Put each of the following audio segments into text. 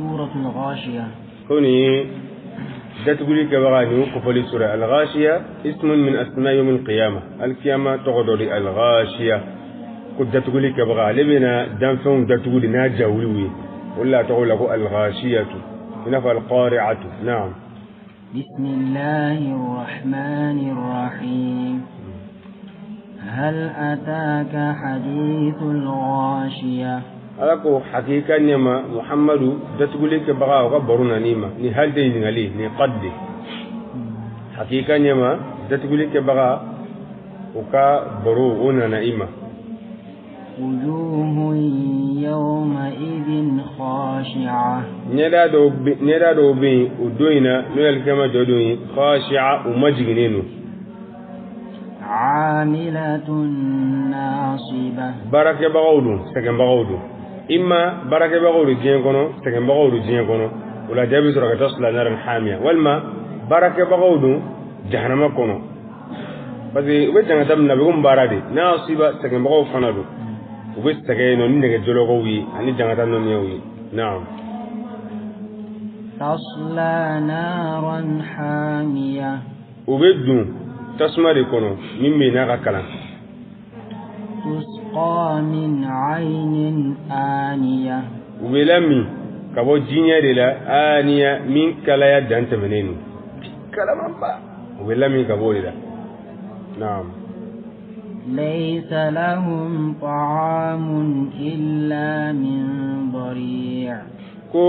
سورة الغاشية. Ko nin datuguli kɛbaga, nin kofɔli sura. Al-ghashiya ismun min asma yawm al-qiyama, al-qiyama tɔgɔ dɔ de al-ghashiya. Ko datuguli kɛbaga, ale bɛna danfɛnw datuguli n'a jawuliw ye, o de la a tɔgɔ la ko al-ghashiyatu, i n'a fɔ al-qari'atu. Naam. بسم الله الرحمن الرحيم. هل أتاك حديث الغاشية؟ Ala ko hakika ɲɛma Muhammadu, datuguli kɛbaga, o ka baro nan'i ma. Ni hali tɛ ɲininkali ni qad de. Hakika ɲɛma, datuguli kɛbaga, o ka baro, o nana i ma. وجوه يومئذ خاشعة. Ɲɛda dɔw bɛ yen o don in na, n'o ye alikiyama jɔ don ye, khashi'a, u majiginnen don. عاملة ناصبة. Baarakɛbagaw don, sɛgɛnbagaw don. Imma baarakɛbagaw don diɲɛ kɔnɔ, sɛgɛnbagaw don diɲɛ kɔnɔ, o la jaabi sɔrɔ ka tasla naran hamiya, walima baarakɛbagaw don jahanama kɔnɔ, parce que u bɛ jangata min na, a bɛ komi baara de. Nasiba, sɛgɛnbagaw fana don, u bɛ sɛgɛn yen nɔ ni nɛgɛjɔlɔkɔw ye ani jangata nɔniyaw ye. Naam. تصلى نارا حامية. U bɛ don tasuma de kɔnɔ min bɛ yen n'a ka kalan. تسقى من عين آنية. U bɛ lamin ka bɔ jiɲɛ de la, aniya, min kalaya dan tɛmɛnen don, kalamanba, u bɛ lamin ka bɔ o de la. Naam. ليس لهم طعام إلا من ضريع. Ko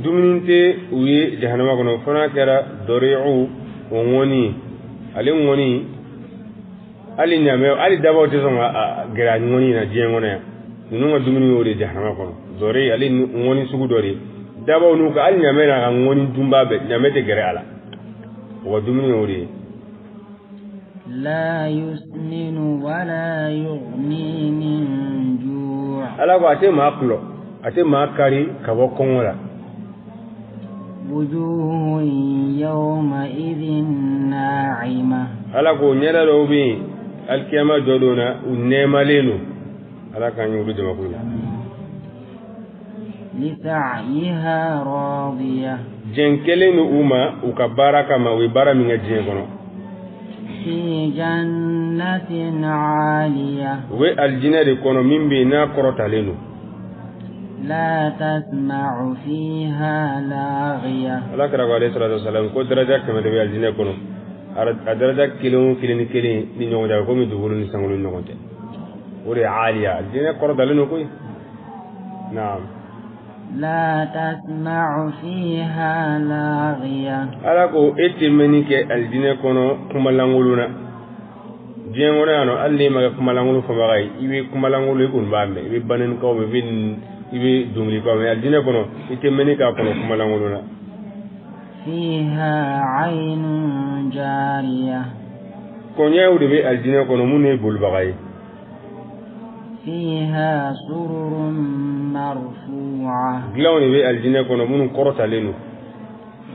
dumuni tɛ u ye jahanama kɔnɔ fo n'a kɛra dɔri'u, o ŋɔni. Ale ŋɔni, hali ɲamɛ, hali dabaw tɛ sɔn ka gɛrɛ a ŋɔni na diɲɛ kɔnɔ yan. Ninnu ka dumuni y'o de jahanama kɔnɔ. Dɔri, ale ŋɔni sugu dɔ de, dabaw n'u ka hali ɲamɛ n'a ka ŋɔni dunba bɛɛ, ɲamɛ tɛ gɛrɛ a la. O ka dumuni y'o de ye. لا يسمن ولا يغني من جوع. Ala ko a tɛ maa kulɔ, a tɛ maa kari ka bɔ kɔngɔ la. وجوه يومئذ ناعمة. Ala ko ɲɛda dɔw bɛ yen alikiyama jɔ don na, u nɛɛmalen don. Ala k'an ye olu jamakulu la. لسعيها راضية. Jɛn kɛlen don u ma u ka baara kama, u ye baara min kɛ diɲɛ kɔnɔ. في جنة عالية. U bɛ alijinɛ de kɔnɔ min bɛ yen n'a kɔrɔtalen don. لا تسمع فيها لاغية. Ala kira ko alayhi salatu wasalam ko daraja 100 de bɛ alijinɛ kɔnɔ. A daraja kelen o kelen ni kelen ni ɲɔgɔn cɛ, a bɛ komi dugukolo ni sankolo ni ɲɔgɔn cɛ. O de ye aliya, alijinɛ kɔrɔtalen don koyi. Naam. لا تسمع فيها لاغية. Ala ko e tɛ mɛnni kɛ alijinɛ kɔnɔ kumalankolon na. Diɲɛ kɔnɔ yan nɔ, hali n'e ma kɛ kumalankolon fɔbaga ye, i bɛ kumalankolon, i kɔni b'a mɛn, i bɛ banenikaw mɛn, i bɛ dɔnkilikaw mɛn. Alijinɛ kɔnɔ, i tɛ mɛnni k'a kɔnɔ kumalankolon na. فيها عين جارية. Kɔɲɛw de bɛ alijinɛ kɔnɔ minnu ye bolibaga ye. فيها سرر مرفوعة. Dilanw de bɛ alijinɛ kɔnɔ minnu kɔrɔtalen don.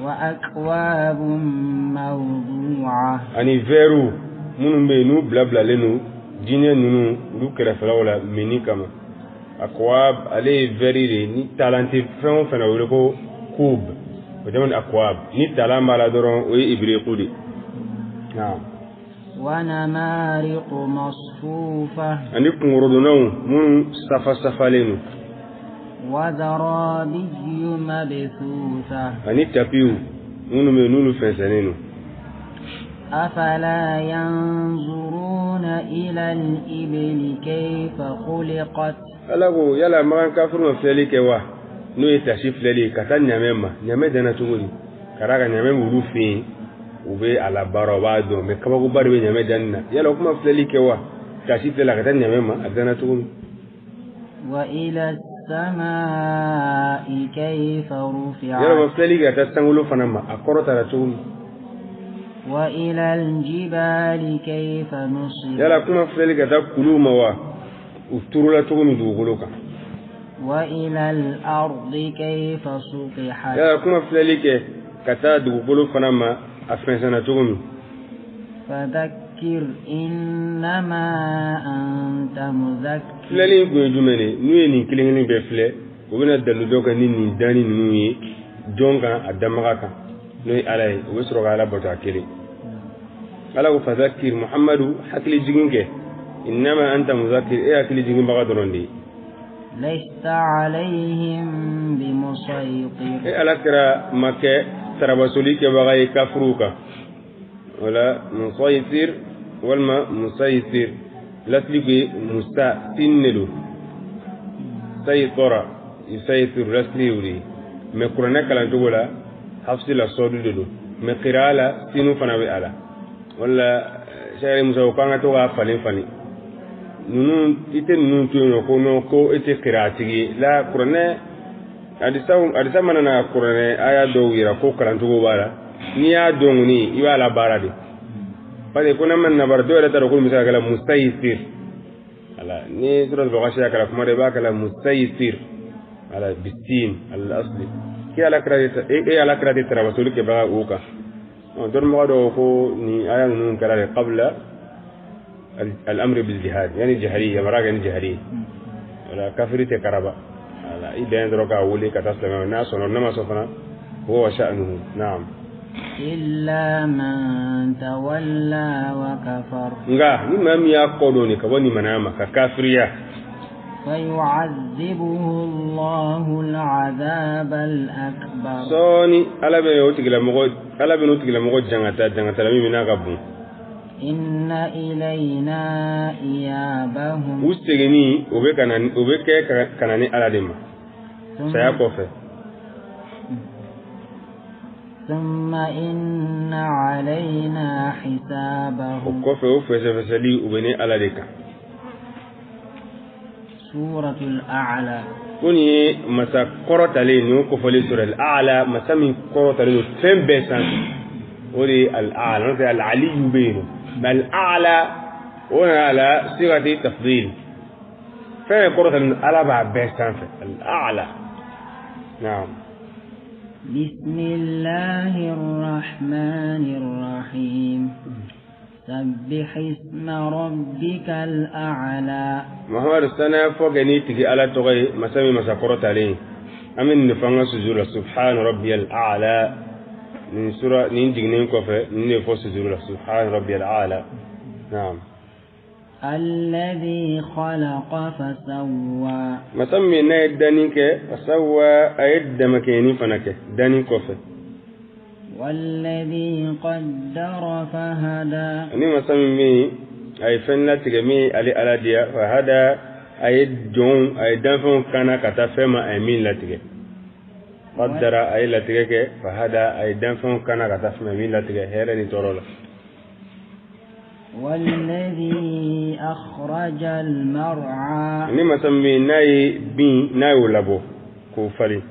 وأكواب موضوعة. Ani vɛriw minnu bɛ yen n'u bila bilalen don jinɛ ninnu olu kɛrɛfɛlaw la minni kama. Akwab, ale ye vɛri de ye ni talan tɛ fɛn o fɛn na, o wele ko kub, o tɛ akwab. Ni talan b'a la dɔrɔn, o ye ibiriku de. Naam. ونمارق مصفوفة. Ani kungorodonnaw minnu safa safalen don. وزرابي مبثوثة. Ani tapiw minnu bɛ yen n'olu fɛnsɛnnen don. أفلا ينظرون إلى الإبل كيف خلقت؟ Ala ko yala makan kafiru ma filɛli kɛ wa, n'o ye tasi filɛli ye ka taa ɲamɛ ma, ɲamɛ danna cogo di? Ka d'a kan ɲamɛ b'olu fɛ yen, u bɛ a la baara, u b'a dɔn mɛ kabakoba de bɛ ɲamɛ danni na. Yala o kuma filɛli kɛ wa, tasi filɛ la ka taa ɲamɛ ma, a danna cogo min? وإلى السماء كيف Yala ma رفعت؟ filɛli kɛ ka taa sankolo fana ma, a kɔrɔ taara cogo min? وإلى الجبال كيف نصبت؟ Yala kuma filɛli ka taa kuluw ma wa, u turula cogo min dugukolo kan? وإلى الأرض كيف سطحت؟ Yala kuma filɛli kɛ ka taa dugukolo fana ma, a fɛnsɛnna cogo min? فذكر إنما أنت مذكر. Filɛli in kun ye jumɛn de ye? N'u ye nin kelen kelen bɛɛ filɛ. U bɛna dalilu dɔ kɛ ni nin danni ninnu ye jɔn kan a danbaga kan n'o ye Ala ye, u bɛ sɔrɔ ka Ala bato a kelen. Ala ko fazakir Muhammadu, hakili jigin kɛ, innama anta muzakir, e hakili jiginbaga dɔrɔn de ye. Laysa alayhim bimusaytir. E Ala kira ma kɛ sarabasoli kɛbaga ye kafiruw kan. Wala musaytir walima musaytir, lasili ko ye musa sin de don, sayitɔra yusaytir lasili y'o de ye. Mais kuranɛ kalancogo la hafsi la sɔdu de don, mais kira la sinu fana bɛ a la. Wala sari musa ko k'an ka to k'a falen falen ninnu, i tɛ ninnu to yen nɔ ko non ko e tɛ kiratigi ye la. Kuranɛ hadisa mana na kuranɛ aya dɔw yira ko kalancogo b'a la, n'i y'a dɔn kɔni i b'a la baara de, parce que ko n'a ma na baara dɔw yɛrɛ t'a dɔn ko nin bɛ se ka kɛ la musayisir. Ala ni suratul Ghashiya kɛra kuma dɔ i b'a kɛ la musayisir ala bisin al asli k'i ala kira e ala kira tɛ tarabasoli kɛbaga o kan. Dɔnnibaga dɔw ko nin aya ninnu kɛra de qabla al-amri bil jihad, yani jihadi yamara kɛ ni jihadi, wala kafiri tɛ karaba, wala i dan dɔrɔn k'a wele ka taa silamɛya n'a sɔnna, n'a ma sɔn fana huwa sha'nuhu. Naam. Illa man tawalla wa kafar. Nka ni maa min y'a kɔ don ka bɔ nin ma ka kafiriya, fayu'adhibuhu Allahu al-'adhab al-akbar. Sɔɔni Ala bɛ o tigilamɔgɔ, Ala bɛ n'o tigilamɔgɔ jangata, jangatala min n'a ka bon. Inna ilayna iyabahum. U seginni o bɛ ka na, o bɛ kɛ ka na ni Ala de ma saya kɔfɛ. Thumma inna alayna hisabahum. O kɔfɛ o fɛsɛfɛsɛli o bɛ ni Ala de kan. Suratul A'la. Ko nin ye masa kɔrɔtalen nin kofɔlen sura al-A'la, masa min kɔrɔtalen don fɛn bɛɛ sanfɛ, o de ye al-A'la. N'o tɛ al-Aliyu bɛ yen nɔ, mais al-A'la o nana ala sigati tafdil, fɛn bɛɛ kɔrɔtalen don Ala b'a bɛɛ sanfɛ, al-A'la. Naam. Bismillahir Rahmanir Rahim. Sabbih isma rabbikal a'la. Muhammad sana fɔ kɛ n'i tigi Ala tɔgɔ ye, masa min masa kɔrɔtalen. An bɛ nin fɔ an ka sujuru la, subhana rabbiyal a'la. Nin sura nin jiginnen kɔfɛ nin de fɔ sujuru la, subhana rabbiyal a'la. Naam. Alladhi khalaqa fasawwa. Masa min n'a ye danni kɛ, fasawwa, a ye damakɛɲɛni fana kɛ danni kɔfɛ. Walladhi qaddara fahada. Ani masa min bɛ yen a ye fɛn latigɛ min ale Ala diya, fahada, a ye jɔnw a ye danfɛnw kana ka taa fɛn ma a ye min latigɛ. Qaddara, a ye latigɛ kɛ, fahada, a ye danfɛnw kana ka taa fɛn ma a ye min latigɛ hɛrɛ ni tɔɔrɔ la. Walladhi akhraja al-mar'a. Ani masa min n'a ye bin n'a y'o labɔ k'o falen.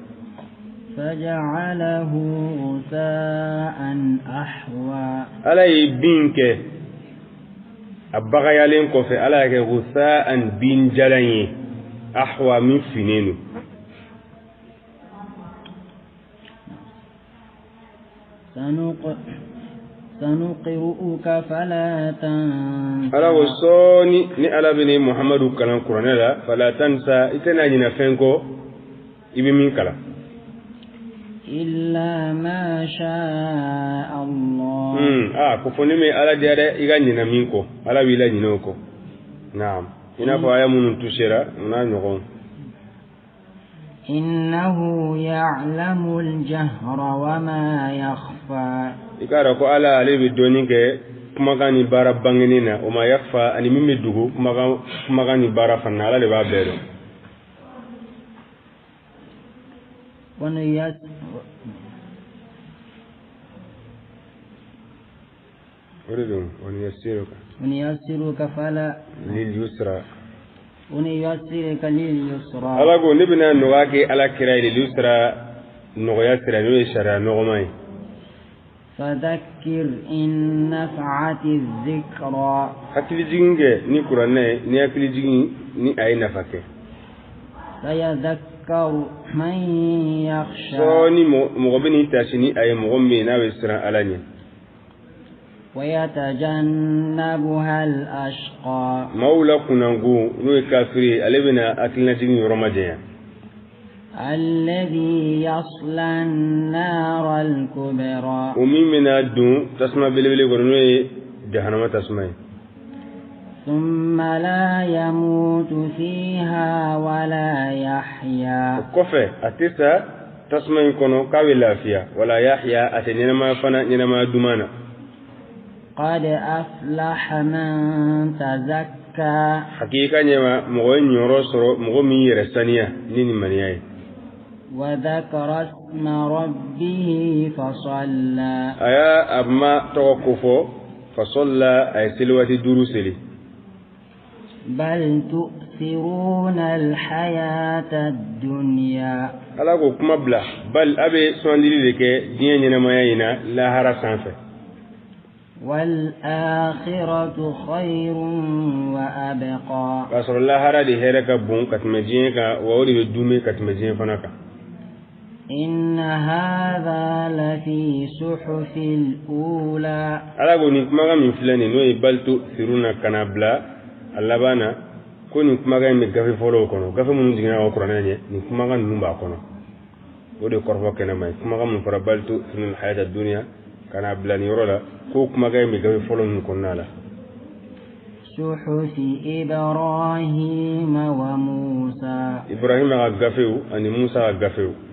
Faja'alahu ghusa'an ahwa. Ala ye bin kɛ a bagayalen kɔfɛ, Ala y'a kɛ ghusa'an bin jalan ye, ahwa min finnen don. Sanuqiru'uka fala tansa. Ala ko sɔɔni ni Ala bɛ ne Muhammadu kalan kuranɛ la, fala tansa, i tɛna ɲinɛ fɛn kɔ i bɛ min kalan. Illa ma sha'a Allah. Ko fɔ ni min Ala diya dɛ, i ka ɲinɛ min kɔ, Ala b'i la ɲinɛ o kɔ. Naam. I n'a fɔ aya minnu tusera o n'a ɲɔgɔn. Innahu ya'lamu al-jahra wa ma yakhfa. I k'a dɔn ko Ala ale bɛ dɔnni kɛ kumakan ni baara bangenen na, o ma yakhfa, ani min bɛ dogo kumakan ni baara fana, Ala de b'a bɛɛ dɔn. O de don, wanuyassiruka. Wanuyassiruka fala lil yusra. Wanuyassiruka lil yusra. Ala ko ne bɛna nɔgɔya kɛ Ala kira ye lil yusra, nɔgɔya sira n'o ye sariya nɔgɔman ye. Fadhakkir in nafa'ati dhikra. Hakili jigin kɛ ni kuranɛ ye, ni hakili jigin ni a ye nafa kɛ. Sayadhakkaru man yakhsha. Sɔɔni mɔgɔ bɛ n'i tasi ni a ye, mɔgɔ min n'a bɛ siran Ala ɲɛ. Wayatajannabuha al-ashqa. Maaw la kunnango n'o ye kafiri ye, ale bɛna hakilinajigin yɔrɔ ma janya. الذي يصلى النار الكبرى. O min bɛna don tasuma belebele kɔnɔ, n'o ye jahanama tasuma ye. ثم لا يموت فيها ولا يحيا. O kɔfɛ, a tɛ sa tasuma in kɔnɔ k'a bɛ lafiya, ولا يحيا, a tɛ ɲɛnamaya fana ɲɛnamaya duman na. قد أفلح من تزكى. Hakika ɲɛma, mɔgɔ ye ɲɔrɔ sɔrɔ, mɔgɔ min yɛrɛ saniya ni limaniya ye. وذكر اسم ربه فصلى. A y'a a ma tɔgɔ kofɔ, فصلى, a ye seli waati 5 seli. بل تؤثرون الحياة الدنيا. Ala k'o kuma bila, بل, a bɛ sugandili de kɛ diɲɛ ɲɛnamaya in na lahara sanfɛ. والآخرة خير وأبقى. K'a sɔrɔ lahara de hɛrɛ ka bon ka tɛmɛ diɲɛ kan, wa o de bɛ dume ka tɛmɛ diɲɛ fana kan. إن هذا لفي صحف الأولى. Ala ko nin kumakan min filɛ nin, n'o ye بل تؤثرون ka na bila a laban na, ko nin kumakan in bɛ gafe fɔlɔw kɔnɔ, gafe minnu jiginna ka kuranɛ ɲɛ, nin kumakan ninnu b'a kɔnɔ. O de kɔrɔfɔ kɛnɛma ye kumakan min fɔra, بل تؤثرون الحياة الدنيا ka na bila nin yɔrɔ la, ko kumakan in bɛ gafe fɔlɔ ninnu kɔnɔna la. صحف إبراهيم وموسى. Ibrahima ka gafew ani Musa ka gafew.